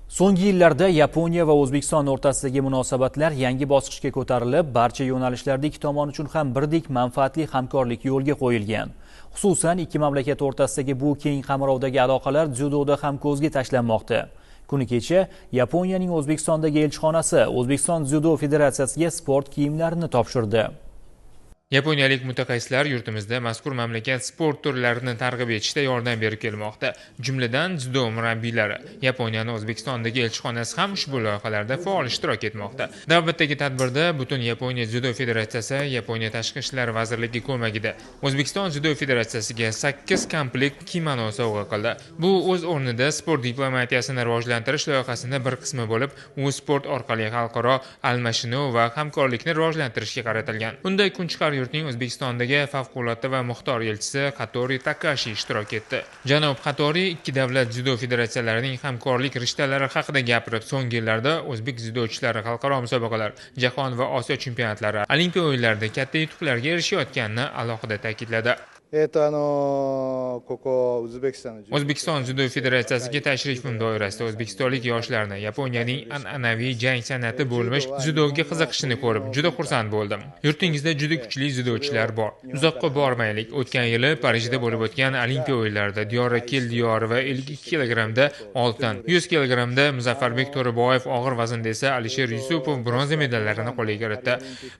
So'nggi yillarda Yaponiya va O'zbekiston o'rtasidagi munosabatlar yangi bosqichga ko'tarilib, barcha yo'nalishlarda ikki tomon uchun ham birdek manfaatli hamkorlik yo'lga qo'yilgan. Xususan, ikki mamlakat o'rtasidagi bu keng qamrovdagi aloqalar dzyudoda ham ko'zga tashlanmoqda. Kuni kecha Yaponiyaning O'zbekistondagi elchixonasi O'zbekiston dzyudo federatsiyasiga sport kiyimlarini topshirdi. Yaponiyalik mutaxassislar yurtimizda mazkur mamlakat sport turlarini targ'ib etishda yordam berib kelmoqda. Jumladan, dzyudo murabbiylari. Yaponiyaning O'zbekistondagi elchixonasi ham ushbu loyihalarda faol ishtirok etmoqda. Navbatdagi tadbirda butun Yaponiya dzyudo federatsiyasi Yaponiya Tashqi ishlar vazirligi ko'magida O'zbekiston dzyudo federatsiyasiga 8 komplekt kimono sovg'a qildi. Bu o'z o'rnida sport diplomatiyasini rivojlantirish loyihasining bir qismi bo'lib, u sport orqali xalqaro almashinuv va hamkorlikni rivojlantirishga qaratilgan. Unda kunchiqar yurtning O'zbekistondagi favqulodda va muxtor elchisi Xatori Takashi ishtirok etdi. Janob Xatori ikki davlat dzyudo federatsiyalarining hamkorlik rishtalari haqida gapirib, so'nggi yillarda o'zbek dzyudochilari xalqaro musobaqalar, jahon va Osiyo chempionatlari, Olimpiya o'yinlarida katta yutuqlarga erishayotganini alohida ta'kidladi. O'zbekiston dzyudo federatsiyasiga tashrifim doirasida o'zbekistonlik yoshlarni Yaponiyaning an'anaviy jang san'ati bo'lmish dzyudoga qiziqishini ko'rib juda xursand bo'ldim. Yurtingizda juda kuchli dzyudochilar bor. Uzoqqa bormaylik. O'tgan yili Parijda bo'lib o'tgan Olimpiya o'yinlarida Diyora Keldiyorova 52 kilogrammda oltin, 100 kilogrammda Muzaffarbek To'raboyev, og'ir vaznda esa Alisher Yusupov bronza medallarini qo'lga kiritdi.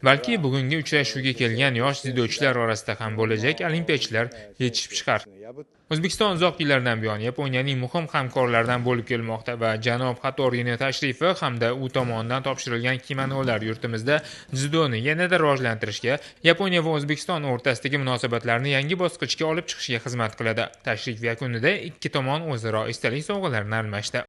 Balki bugungi uchrashuvga kelgan yosh dzyudochilar orasida ham bo'lajak olimpiyachilar yetishib chiqar. O'zbekiston uzoq yillardan buyon Yaponiyaning muhim hamkorlaridan bo'lib kelmoqda va janob Xatorining tashrifi hamda u tomonidan topshirilgan kimonolar yurtimizda dzyudoni yanada rivojlantirishga, Yaponiya va O'zbekiston o'rtasidagi munosabatlarni yangi bosqichga olib chiqishga xizmat qiladi. Tashrif yakunida ikki tomon o'zaro esdalik sovg'alarini almashdi.